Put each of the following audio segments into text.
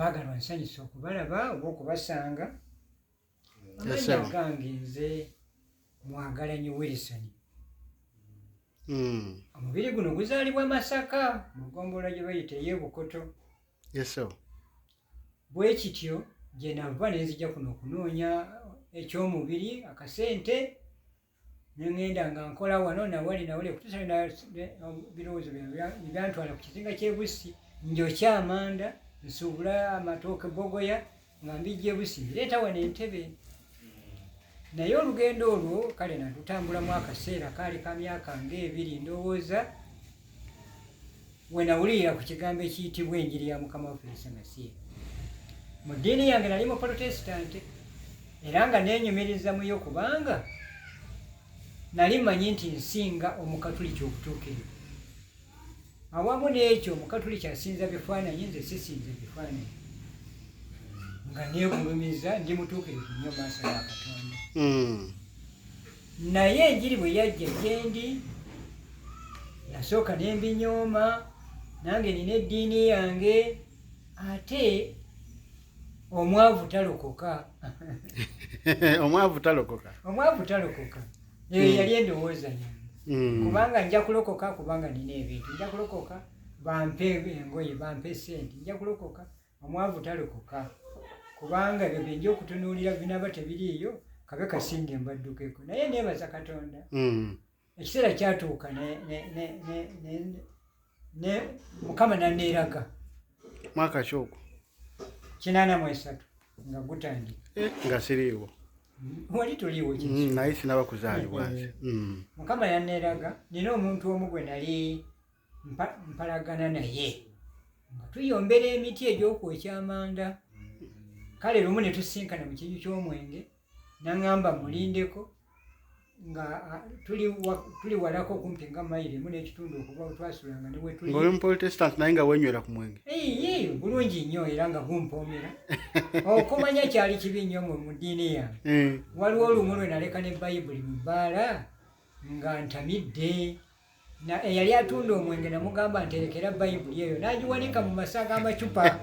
Abaagalwa, nsanyusa okubalaba oba okubasanga. Amannya gange nze Mwagalanyi Wilson. Omubiri guno guzaalibwa Masaka mu ggombolola gye bayita ey'e Bukoto. Bwe kityo gye nava ne nzija kuno okunoonya ekyomubiri, akasente, ne ŋŋenda nga nkola wano nawali nawali okutuusa ebirowoozo byange ne byantwala ku kizinga ky'e Bussi, njokye amanda, nsuubule amatooke bogoya nga mbijja e Bussi mbireeta wano Entebbe. Naye olugendo olwo kale nalutambulamu akaseera kaali ka myaka ng'ebiri ndowooza, we nawulirira ku kigambo ekiyitibwa enjiri ya Mukama waffe Yesu Masiya. Mu ddiini yange nali mu Protestant era nga neenyumiriza muyo kubanga nali mmanyi nti nsinga Omukatuliki obutuukirivu. Awamu n'ekyo, Omukatuliki asinza bifaananyi, nze sisinza bifaananyi, nga neegulumiza ndi mutuukirivu nnyo maaso ga Katonda. Naye enjiri bwe yajja gyendi, nasooka ne mbinyooma, nange nina eddiini yange, ate omwavu talokoka. Omwavu talokoka. Omwavu talokoka, eyo yali endowooza yange. Kubanga nja kulokoka kubanga nina ebintu, nja kulokoka bampe engoye, bampe sente, nja kulokoka. Omwavu talokoka, kubanga ebyo byenja okutunuulira binaba tebiriiyo, kabe kasinge mbaddukeko. Naye neebaza Katonda, ekiseera kyatuuka ne Mukama naneeraga. Mwaka ki ogwo? 83 nga gutandika. Eh, nga siriiwo. Wali toliiwo. Naye sinaba kuzaalibwa nze. Mukama yaneeraga, nina omuntu omu gwe nali mpalagana naye nga tuyombera emiti egy'okwokya amanda. Kale lumu ne tusinkana mu kinyu ky'omwenge, naŋŋamba mulindeko nga tuli walako kumpi nga mayiro emu n'ekitundu okuva we twasulanga ne we tuli. Ng'oli Muprotestant naye nga wenywera ku mwenge. Eyi, bulungi nnyo, era nga gumpoomera. Okumanya kyali kibi nnyo mu ddiini yange. Waliwo olumu lwe naleka ne Bayibuli mu bbaala nga ntamidde, na eyali atunda omwenge namugamba nterekera Bayibuli eyo, n'agiwanika mu masa g'amacupa.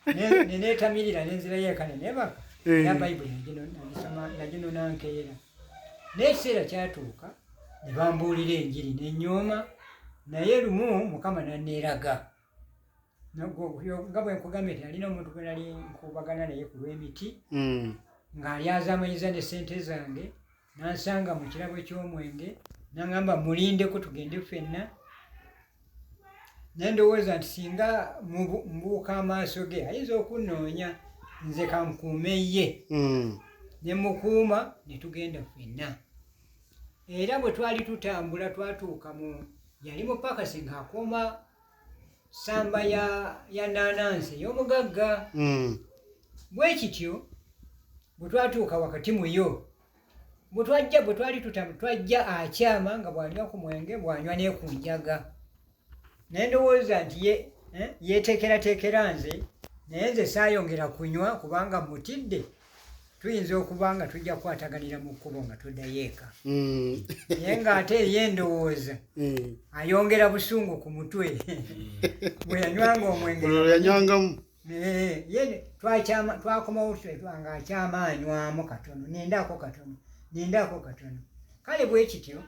Ne neetamirira nenzirayo eka ne neebaka. Era Bayibuli naginona nkeera. N'ekiseera kyatuuka ne bambuulira enjiri nenyooma, naye lumu Mukama naneeraga. Nga bwe nkugambye nti alina omuntu gwe nali nkubagana naye ku lw'emiti, ng'alyazamanyiza ne sente zange, nansanga mu kirabo ky'omwenge, naŋŋamba mulindeko tugende ffenna. Naye ndowooza nti singa mbuuka amaaso ge ayinza okunnoonya, nze kankuume ye. Ne mukuuma ne tugenda ffenna. Era bwe twali tutambula twatuuka mu yali mu pakasi ng'akuuma samba ya naanansi ey'omugagga. Bwe kityo bwe twatuuka wakati muyo, bwe twajja, bwe twali tutambula, twajja akyama nga bw'anywa ku mwenge, bw'anywa ne ku njaga. Naye ndowooza nti ye yeeteekerateekera nze, naye nze saayongera kunywa kubanga mutidde tuyinza okuba nga tujja kukwataganira mu kkubo nga tuddayo eka. Naye ng'ate ye ndowooza ayongera busungu ku mutwe bwe yanywanga omwenge. Olwo yanywangamu. Ye twakomawo nga akyama anywamu katono, nindaako katono, nindaako katono. Kale bwe kityo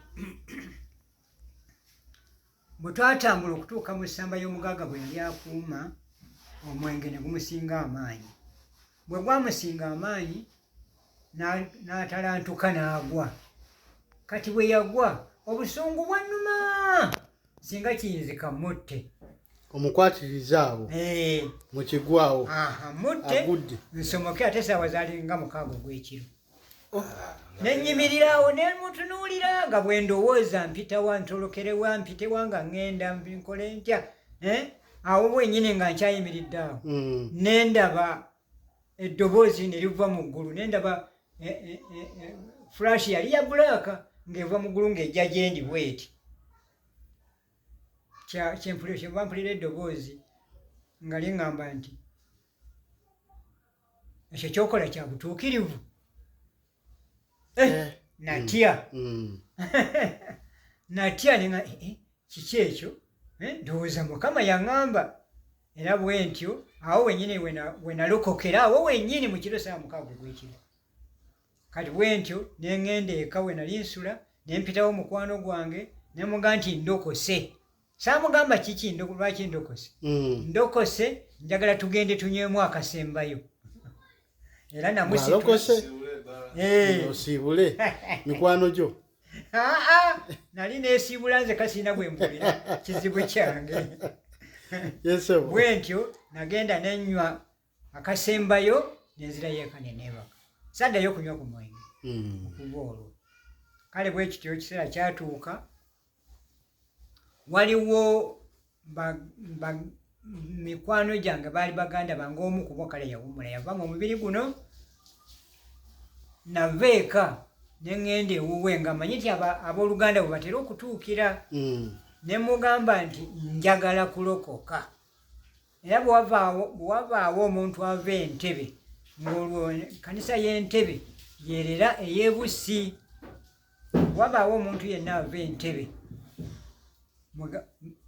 bwe twatambula okutuuka mu ssamba y'omugagga bwe yali akuuma, omwenge ne gumusinga amaanyi. Bwe gwamusinga amaanyi n'atalantuka n'agwa. Kati bwe yagwa, obusungu bwannuma, singa kiyinzika mutte. Omukwatiriza awo mu kigwawo. Aha, mutte. Agudde. Nsomoke, ate saawa zaali nga 6 ogw'ekiro. Nenyimirirawo nemutunuulira nga bwe ndowooza mpitawa, ntolokerewa, mpitewa nga ŋŋenda nkole ntya, eh? Awo bwenyini nga nkyayimiridde awo, nendaba eddoboozi ne liva mu ggulu, nendaba flash yali ya black ng'eva mu ggulu ng'ejja gyendi bweti. Kyempulira, kyenva mpulira eddoboozi nga liŋŋamba nti ekyo kyokola kya butuukirivu? Natya. Natya nenga, "Eh, eh, kiki ekyo?" Ndowooza Mukama yaŋŋamba. Era bwe ntyo awo wennyini we nalokokera, awo wennyini mu kiro 6:00 ogw'ekiro. Kati bwe ntyo ne ŋŋenda eka we nali nsula, ne mpitawo mukwano gwange ne mugamba nti ndokose. Saamugamba kiki lwaki ndokose. Ndokose, njagala tugende tunywemu akasembayo. Era namusitula. Alokose. Osiibule mikwano gyo. Aa, nali neesiibula nze kasiina bwe mpulira kizibu kyange. Yesebo. Bwe ntyo nagenda nenywa akasembayo nenzirayo eka ne neebaka. Saddayo okunywa ku mwenge okuva olwo. Kale bwe kityo ekiseera kyatuuka, waliwo mikwano gyange baali baganda bange, omu ku bo kale yawummula yava mu mubiri guno. Nava eka ne ŋŋenda ewuwe nga mmanyi nti abooluganda bwe batera okutuukira. Ne mugamba nti njagala kulokoka. Era bwe wavaawo omuntu ava Entebbe, ng'olwo kanisa y'Entebbe yerera ey'Ebussi. Wabaawo omuntu yenna ava Entebbe,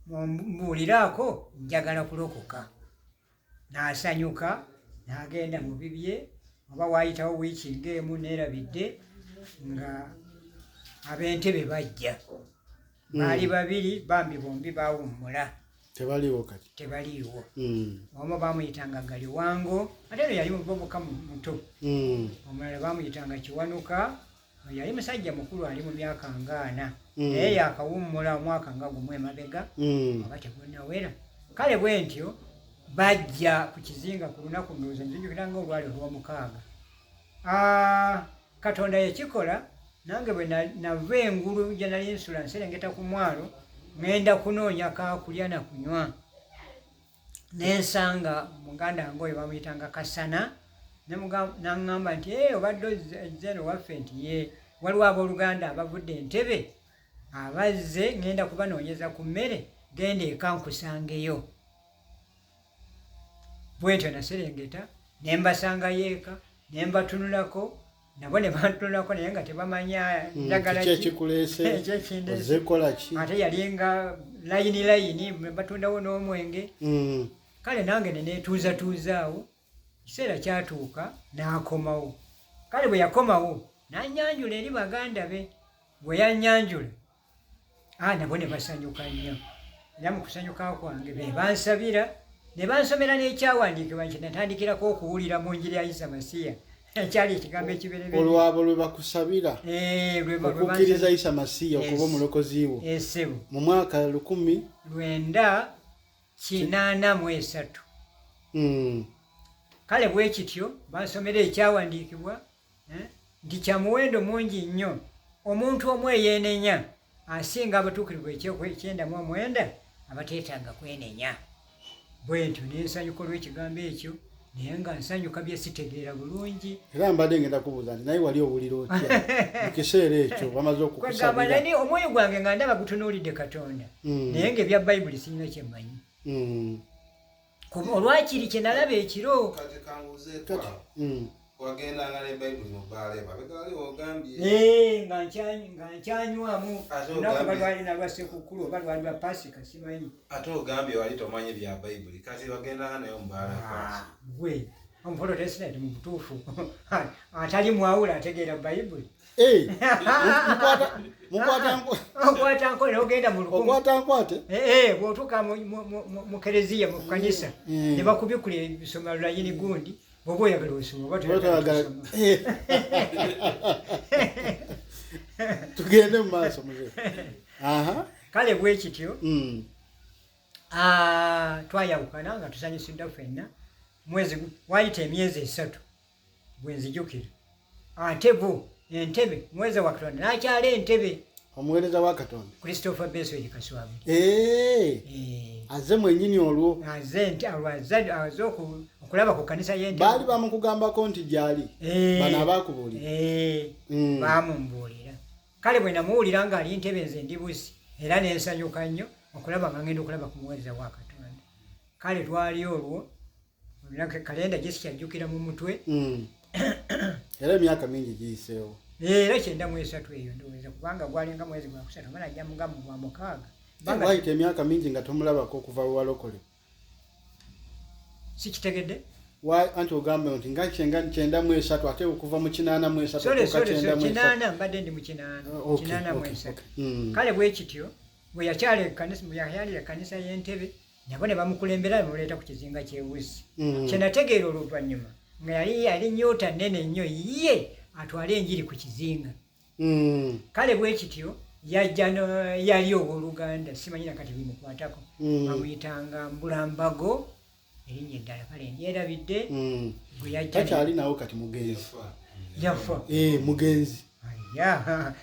mbuuliraako njagala kulokoka. N'asanyuka n'agenda mu bibye, oba waayitawo wiiki ng'emu neerabidde, nga ab'Entebbe bajja. Baali babiri, bambi bombi baawummula. Tebaliiwo kati. Tebaliiwo. Omu baamuyitanga Galiwango, ate eno yali muvubuka muto. Omulala baamuyitanga Kiwanuka, yali musajja mukulu ali mu myaka nga 40. Naye yakawummula omwaka nga gumu emabega, oba tegunnawera. Kale bwe ntyo bajja ku kizinga ku lunaku, ndowooza nzijukira nga olwali olw'omukaaga. Katonda yakikola, nange bwe nava engulu gye nali nsula nserengeta ku mwalo, ŋŋenda kunoonya kaakulya na kunywa. Ne nsanga muganda wange oyo bamuyitanga Kasana, n'aŋŋamba nti, "Ee, obadde ozze eno waffe?" Nti ye, waliwo abooluganda abavudde Entebbe abazze, ŋŋenda kubanoonyeza ku mmere, genda eka nkusangeyo. Bwe ntyo naserengeta ne mbasangayo eka, ne mbatunulako, nabo ne bantunulako, naye nga tebamanya njagala Kiki ki. ekikuleese? Eki ekindeese. Ozze kukola ki? Ate yalinga layini layini, batundawo n'omwenge. Kale nange ne neetuuzatuuza awo, ekiseera kyatuuka n'akomawo. Kale bwe yakomawo n'annyanjula eri baganda be. Bwe yannyanjula, nabo ne basanyuka nnyo. Era mu kusanyuka kwange be bansabira ne bansomera n'ekyawandiikibwa nti natandikirako okuwulira mu njiri ya Isa Masiya, ekyali ekigambo ekibereberye. Olwabo lwe bakusabira lwe okukkiriza bansabira. Isa Masiya okuba omulokozi wo. Essebo. Mu mwaka lukumi 983. Kale bwe kityo bansomera ekyawandiikibwa, nti kya muwendo mungi nnyo omuntu omu eyeenenya asinga abatuukirivu 99 abateetaaga kwenenya. Bwe ntyo ne nsanyuka olw'ekigambo ekyo, naye nga nsanyuka bye sitegeera bulungi. Era mbadde ngenda kubuuza nti naye wali owulira otya mu kiseera ekyo bamaze Kwegamba okukusabira? nani omwoyo gwange nga ndaba gutunuulidde Katonda, naye ng'ebya Bayibuli sirina kye mmanyi. Kuba olwakiri kye nalaba ekiro. Kati kambuuzeeko Kati, awo. Wagendanga ne Bayibuli mu bbaala emabega wali wogambye? Nga nkyanywamu. Ate Olunaku oba ogambye- lwali nalwa Sekukkulu oba lwali lwa Pasika, simanyi. Ate ogambye wali tomanyi bya Bayibuli, kati wagendanga nayo mu bbaala kwaki? Gwe omuprotestant mu butuufu atali mwawula ategeera Bayibuli? Mukwata Okwata nkola ogenda mu lukumu. Okwata nkwate. Bw'otuuka mu kereziya, mu kanisa, ne bakubikula ebisoma layini gundi, bw'oba oyagala osoma oba Oba toyagala toyagala- tosoma. Tugende mu maaso muze. Aha. Kale bwe kityo, twayawukana nga tusanyusiddwa ffenna. Mwezi wayita emyezi 3 bwe nzijukira, ate bo Entebbe muweereza wa Katonda n'akyala Entebbe. Omuweereza wa Katonda. Christopher Besweri Kaswabuli. Azze mwennyini olwo. Azze nti azze okulaba ku kanisa y'Entebbe. Baali bamukugambako nti gy'ali? Bano abaakubuulira? Baamumbuulira. Kale bwe namuwulira ng'ali Ntebe, nze ndi Busi, era nensanyuka nnyo okulaba nga ngenda okulaba ku muweereza wa Katonda. Kale twali olwo olunaku, kalenda gye sikyajjukira mu mutwe. Era emyaka mingi giyiseewo. Era 93 eyo ndowooza, kubanga gwalinga mwezi gwa kusatu oba najja muga mu gwa mukaaga. Wayita emyaka mingi nga tomulabako okuva lwe walokole. Sikitegedde. Anti ogambe nti nga 93 ate okuva mu 83 8 mbadde ndi mu 83. Kale bwe kityo bwe yakyala ekkanisa, bwe yayalira ekkanisa y'Entebe, nabo ne bamukulembera ne bamuleeta ku kizinga ky'Ewuzi. Kye nategeera oluvannyuma nga yali nnyota nnene nnyo ye atwale enjiri ku kizinga. Kale bwe kityo yajja yali owooluganda, simanyi na kati bimukwatako, bamuyitanga Mbulambago, erinnya eddala kale ndyerabidde. Gwe yajja takyali nawo kati, mugenzi. Yafa. Mugenzi.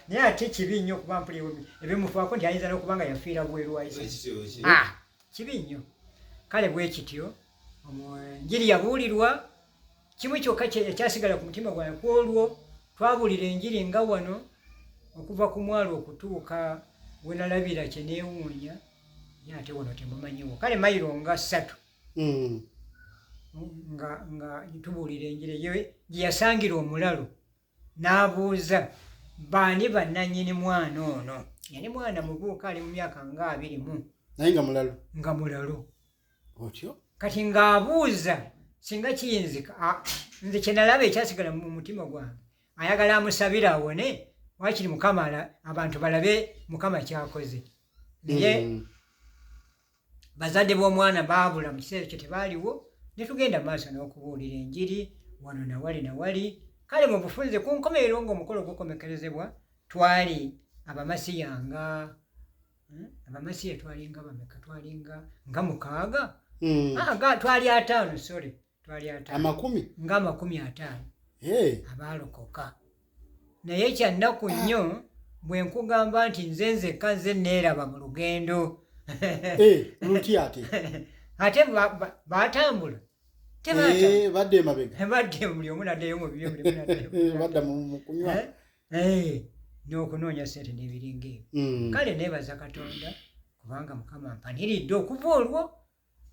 Naye ate kibi nnyo okuba mpulira ebimufaako nti ayinza n'okuba nga yafiira bweru wa kibi nnyo. Kale bwe kityo enjiri yabuulirwa, kimu kyokka ekyasigala ku mutima gwange ku olwo, twabuulira enjiri nga wano okuva ku mwalo okutuuka we nalabira kye neewuunya, ye ate wano temumanyiwo. Kale mayiro nga 3 nga tubuulira enjiri gye yasangira omulalo n'abuuza baani bannannyini mwana ono. Yali mwana muvubuka ali mu myaka nga 20. Naye nga mulalo. Nga mulalo. Otyo? Kati ng'abuuza singa kiyinzika, nze kye nalaba ekyasigala mu mutima gwange, ayagala amusabire awone, waakiri Mukama abantu balabe Mukama ky'akoze. Naye bazadde b'omwana baabula mu kiseera ekyo tebaaliwo, ne tugenda maaso n'okubuulira enjiri wano nawali nawali. Kale mu bufunze ku nkomerero ng'omukolo gukomekerezebwa, twali abamasiya nga abamasiya twalinga bameka, twalinga nga 6. Twali 5, sorry, twali 5. Amakumi? Nga 50 abaalokoka. Naye kyannaku nnyo bwe nkugamba nti nze nzekka nze neeraba mu lugendo. Luti ate? Ate baatambula. Badde emabega. Badde buli omu n'addayo mu bibyo, buli omu n'addayo. Badda mu kunywa. N'okunoonya ssente n'ebiringa ebyo. Kale neebaza Katonda kubanga Mukama ampaniridde okuva olwo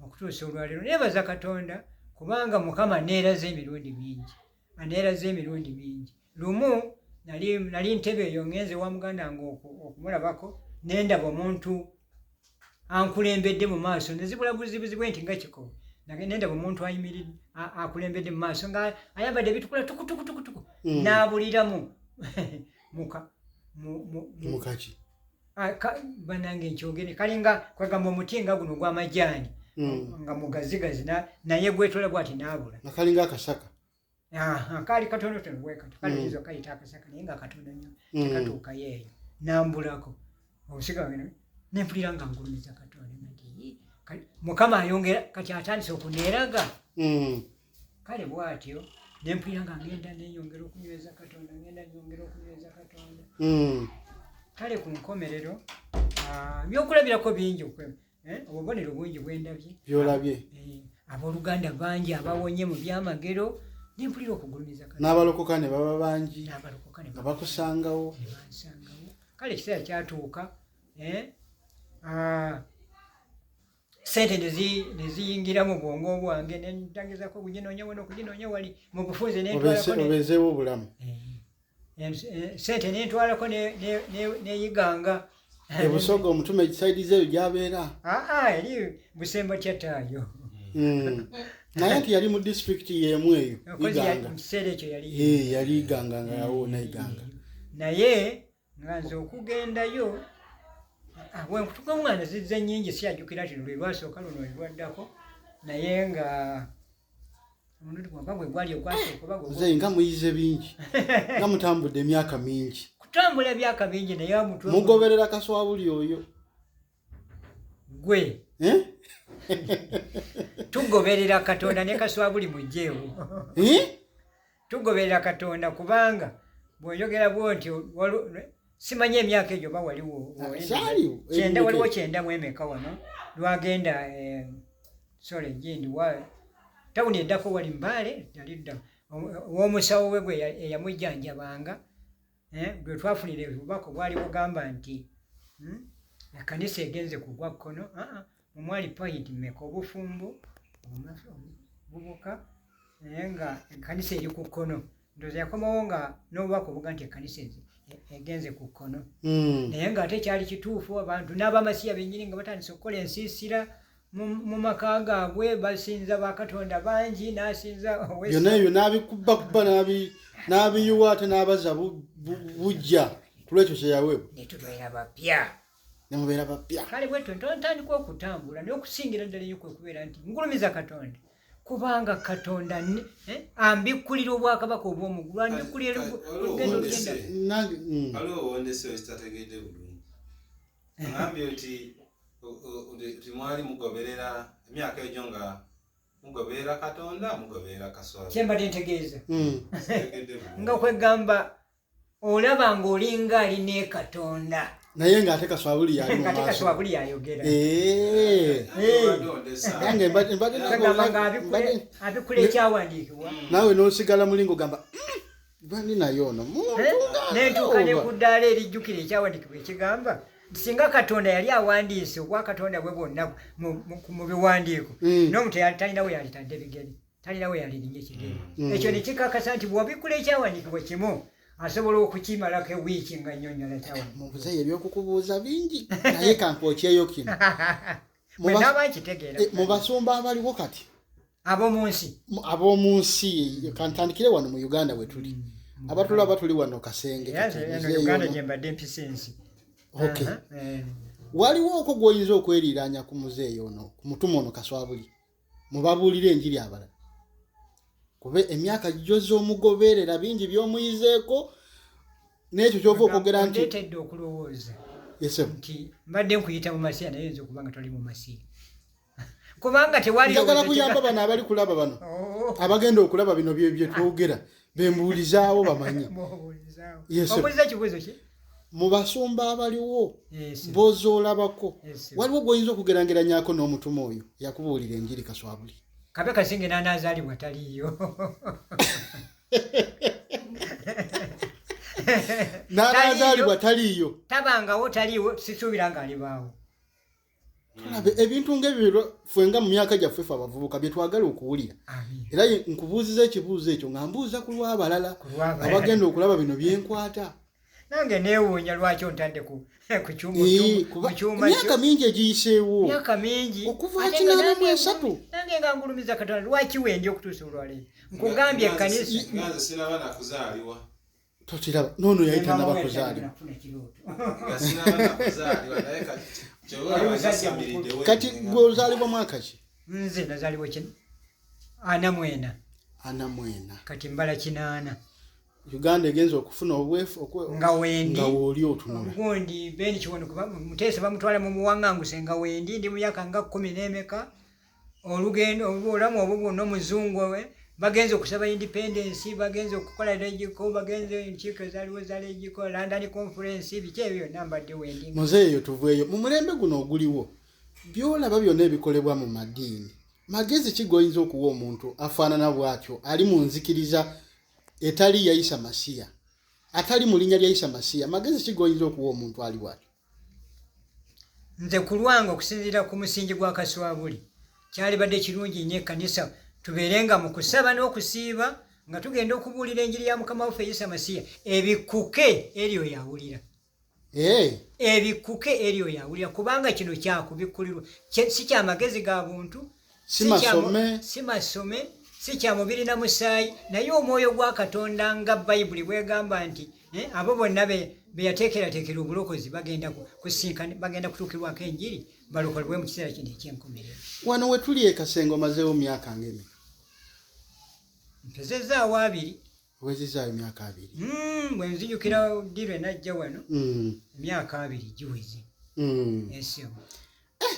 okutuusa olwaleero. Neebaza Katonda kubanga Mukama neeraze emirundi mingi. Aneeraze emirundi mingi. Lumu nali ntebe eyo ngenze wa muganda wange okumulabako, ne ndaba omuntu ankulembedde mu maaso, ne zibula buzibuzi bwe nti nga kikowe. Ne ndaba omuntu ayimiridde akulembedde mu maaso nga ayambadde ebitukula tukutukutukutuku, n'abuliramu mukaki. Banange nkyogere kalinga kwegamba omuti nga guno ogw'amajaani nga mugazigazi, naye gwetola bw'ati n'abula. Nga kalinga akasaka. Kaali katonotono bwe kati, kale oyinza okayita akasaka naye nga katono nnyo, tekatuukayo eyo. Nambulako obusiga bwange ne mpulira nga ngulumiza Katonda nti Mukama ayongera kati atandise okuneeraga. Kale bw'atyo ne mpulira nga ngenda neeyongera okunyweza Katonda, ngenda nnyongera okunyweza Katonda. Kale ku nkomerero ebyokulabirako bingi, obubonero bungi bwendabye. By'olabye. Abooluganda bangi abawonye mu byamagero, ne mpulira okugulumiza Katonda. N'abalokoka ne baba bangi. N'abalokoka ne nga bakusangawo. Ne bansangawo. Kale ekiseera kyatuuka, ssente ne ziyingira mu bwongo bwange, ne ntagezaako okuginoonya wano, okuginoonya wali, mu bufunze ne ntwalako obeezeewo obulamu. Ssente ne ntwalako neyiganga. Ebusoga omutume sayidi zeeyo gy'abeera. Eri Busemba Kyataayo. Naye nti yali mu disitulikiti y'emu eyo, Iganga. Mu kiseera ekyo yali Yali Iganga nga yawoona Iganga. Naye nga nze okugendayo, bwe nkutuka omwana zizze nnyingi, siyajjukira nti lwe lwasooka luno lwe lwaddako, naye nga omulundi gwamba gwe gwali ogwasooka oba gwe Nze nga muyize bingi, nga mutambudde emyaka mingi. Kutambula emyaka mingi naye omutwe Mugoberera Kaswabuli oyo. Gwe. Tugoberera Katonda ne Kaswabuli mugyewo. Tugoberera Katonda kubanga bw'oyogera bw'otyo, simanyi emyaka egyo oba waliwo, Kyaliwo, waliwo 94 wano lwagenda, sorry, gindi wa tawuni eddako wali Mbale, yali dda ow'omusawo we gwe eyamujjanjabanga, gwe twafunira obubaka obwali bugamba nti, ekkanisa egenze kugwa kkono. Omwali point mmeka obufumbo obubuka, naye nga ekkanisa eri ku kkono. Ndowooza yakomawo nga n'obubaka obuga nti ekkanisa egenze ku kkono. Naye ng'ate kyali kituufu, abantu n'abamasiya bennyini nga batandise okukola ensiisira Mu maka gaabwe basinza bakatonda bangi, n'asinza Byonna ebyo n'abikubakuba, n'abiyuwa, ate n'abaza bujja ku lwekyo kye yaweebwa. Ne tubeera bapya. Ne mubeera bapya. Kale bwetyo ntandika okutambula, naye okusingira ddala ennyo kwe kubeera nti ngulumiza Katonda, kubanga Katonda ambikkulira obwakabaka obw'omuggulu, ambikkulira olugendo olugenda. Nange. Waliwo wondese wekitategedde bulungi. Agambye nti nti mwali mugoberera emyaka egyo nga mugoberera Katonda, mugoberera Kaswabuli. Kyembadde ntegeeza Sitegedde bulungi. nga kwegamba olaba ng'olinga ali ne Katonda, Naye ng'ate Kaswabuli yali mu ng'ate maaso. Kaswabuli yayogera. Obadde ondesa. Nange mbadde Kagamba nga abikkula ekyawandiikibwa. Naawe n'osigala muli ng'ogamba, bandi naye ono muntu nga Nentuuka ne oba." ku ddaala erijjukira ekyawandiikibwa ekigamba nti singa Katonda yali awandiise obwakatonda bwe bwonna mu biwandiiko, n'omuntu talina we yalitadde bigere, talina we yalirinye ekigere. Ekyo ne kikakasa nti bw'obikkula ekyawandiikibwa kimu, asobola okukimalako ewiiki nga nnyonnyola kyawandiikibwa. Mubuzeeyo, ebyokukubuuza bingi, naye kankwokyeyo kino. Bwe naaba nkitegeera. Mu basumba abaliwo kati, Ab'omu nsi? Ab'omu nsi, kantandikire wano mu Uganda we tuli, abatulaba tuli wano Kasenge. Era Kati nze eno muzeeyo Uganda ono. gye mbadde mpisa ensi. Okay. Aha. Waliwo okwo gw'oyinza okweriiranya ku muzeeyo ono, ku mutume ono Kaswabuli, mubabuulira enjiri abalala, kuba emyaka gyoz'omugoberera bingi by'omuyizeeko, n'ekyo kyova okwogera nti Ondeetedde okulowooza Yes, sir. nti mbadde nkuyita mu masiya, naye nza okuba nga toli mu masiya, kubanga tewali Njagala kuyamba bano abali kulaba bano, Oh, abagenda okulaba bino bye twogera, bembuulizaawo bamanye. Mubuulizaawo. Yes, sir. Obuuliza kibuuzo ki? Mu basumba abaliwo Yes, sir. bozoolabako, Yes, sir. waliwo gw'oyinza okugerangeranyako n'omutume oyo yakubuulira enjiri Kaswabuli? Kabe kasinge n'anaazaalibwa taliiyo. N'anaazaalibwa taliiyo. Tabangawo, taliiwo, sisuubira ng'alibaawo. Tulabe ebintu ng'ebyo ffe nga mu myaka gyaffe ffe abavubuka bye twagala okuwulira. Amiina. Era nkubuuziza ekibuuzo ekyo nga mbuuza ku lw'abalala Ku lw'abalala. abagenda okulaba bino byenkwata. Nange neewuunya lwaki ontadde ku kyuma Kuba mu kyuma emyaka mingi egiyiseewo. Myaka mingi. Okuva Ate nga kinaana mu esatu. Nange nga ngulumiza Katonda lwaki wendi okutuusa olwaleero, nkugambye ekkanisa. Nga nze sinaba nakuzaalibwa. Tokiraba noono yali Maama tannaba we kuzaalibwa. nakufuna kirooto. Nga sinaba nakuzaalibwa, naye kati kyolaba Oli musajja nasamiriddewo. Kati gwe ozaalibwa mwaka ki? Nze nazaalibwa kino 44. 44. Kati mbala 80. Uganda egenza okufuna obwefu Nga wendi. Nga wooli otunula. Gundi Ben Kiwanuka Muteesa bamutwala mu muwaŋŋanguse nga wendi ndi mu myaka nga 10 n'emeka. Olugendo obulamu obwo bwonna, omuzungu we bagenze okusaba independence, bagenze okukola legiko, bagenze enkiiko ezaaliwo za legiko, London Conference, biki ebyo byonna mbadde wendi. Muzeeyo, tuveeyo mu mulembe guno oguliwo, byolaba byonna ebikolebwa mu madiini, magezi ki g'oyinza okuwa omuntu afaanana bw'atyo, ali mu nzikiriza etali ya Isa Masiya, atali mu linnya lya Isa Masiya? Magezi ki g'oyinza okuwa omuntu ali bw'atyo? Nze ku lwange, okusinziira ku musingi gwa Kaswabuli, kyalibadde kirungi nnyo ekkanisa tubeerenga mu kusaba n'okusiiba nga tugenda okubuulira enjiri ya Mukama waffe Isa Masiya, ebikkuke eri oyo awulira. Ebikkuke eri oyo awulira, kubanga kino kyakubikkulirwa. Si kyamagezi ga buntu, Si masome. Si masome, si kya mubiri na musaayi, naye omwoyo gwa Katonda, nga Bayibuli bwegamba nti abo bonna be yateekerateekera obulokozi bagenda kusinkana, bagenda kutuukirwako enjiri balokolebwe mu kiseera kino ekyenkomerero. Wano we tuli e Kasenge omazeewo myaka ng'emeka? Mpezezaawo 20. Owezizaayo emyaka 20. Bwe nzijukira ddi lwe najja wano, emyaka 20 giweze. Esebo.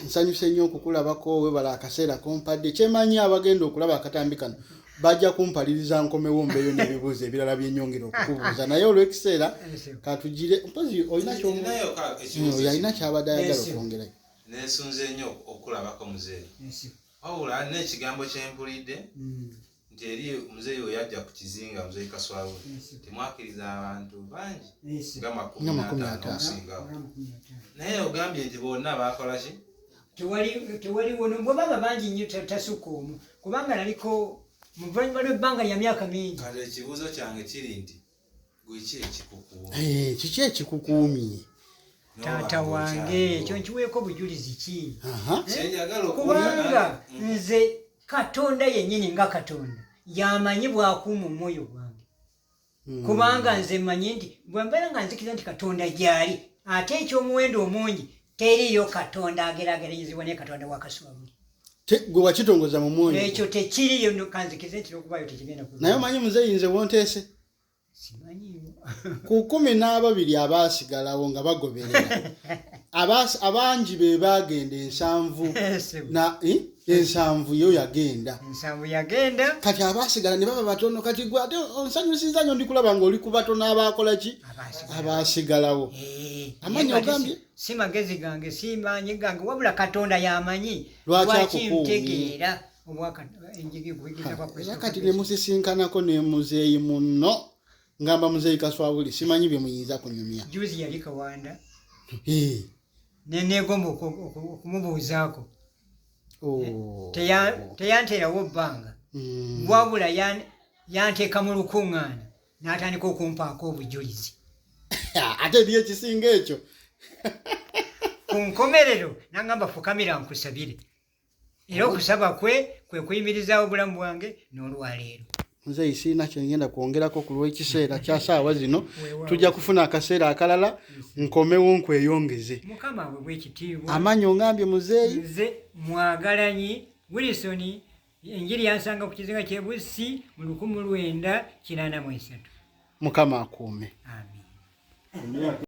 Nsanyuse nnyo okukulabako, webala akaseera kompadde. Kyemanyi abagenda okulaba akatambi kano bajja kumpaliriza nkomewo mbeeyo n'ebibuuzo ebirala byenyongera okukubuuza, naye olw'ekiseera Esebo. katugire. Mpozi olina Ninayo ekibuuzo oyo alina kimu. kyabadde ayagala Yes. okwongerayo. Neesunze nnyo okulabako muzeeyi. Esebo. Wabula alina ekigambo kyempulidde nti eri muzeeyi we yajja ku kizinga, muzeeyi Kaswabuli, Yes. temwakkiriza abantu bangi Esebo. nga makumi Nga makumi n'ataano ataano. okusingawo, Nga 50. naye ogambye nti bonna baakola ki? Tewaliwo bwe baba bangi nnyo tasukka omu, kubanga naliko mu luvannyuma lw'ebbanga lya myaka mingi. Kati ekibuuzo kyange kiri nti gwe ki ekikukuuma? Kiki ekikukuumye? Taata wange, ekyo nkiweeko bujulizi ki? Kyenjagala okuwulira Kubanga nange. nze Katonda yennyini nga Katonda yamanyi bw'akuuma omwoyo gwange. Kubanga nze mmanyi nti bwe mbeera nga nzikiriza nti Katonda gy'ali, ate eky'omuwendo omungi teriiyo Katonda ageraageranyizibwa ne Katonda wa Kaswabuli. Gwe wakitongoza mu mwoyo. Ekyo tekiriyo, no, kanzikirize nti n'okubaayo tekigenda kuba. Naye omanyi muzeeyi nze wonteese? Simanyiiwo. Ku 12 abaasigalawo nga bagoberera, abangi be baagenda 70. Sebo. Na, 70 yo yagenda. 70 yagenda. Kati abaasigala ne baba batono. Kati gwe ate onsanyusiza nnyo, ndi kulaba ng'oli ku batono abaakola ki? Abaasigalawo. Abaasigalawo. Amanyi Naye kati ogambye? si magezi gange, si maanyi gange, wabula Katonda y'amanyi Lwaki lwaki akukuumye? ntegeera enjigi okuyigiriza kwa Kristo. Era kati ne musisinkanako ne muzeeyi munno, ngamba muzeeyi Kaswabuli, simanyi bye muyinza kunyumya. Juzi yali Kawanda. Ne neegomba okumubuuzaako. Teyanteerawo bbanga. Wabula yanteeka mu lukuŋŋaana n'atandika okumpaako obujulizi. Ate eri ekisinga ekyo. Ku nkomerero n'angamba, fukamira nkusabire. Era okusaba kwe kwe kuyimirizaawo obulamu bwange n'olwaleero. Muzeeyi, sirina kyengenda kwongerako ku lw'ekiseera kya saawa zino. Weewaawo. Tujja kufuna akaseera akalala nkomewo nkweyongeze. Mukama awe bwekitiibwa. Amannya ongambye muzeeyi? Nze Mwagalanyi Wilson, enjiri yansanga ku kizinga ky'e Bussi mu 1983. Mukama akuume. Amiina.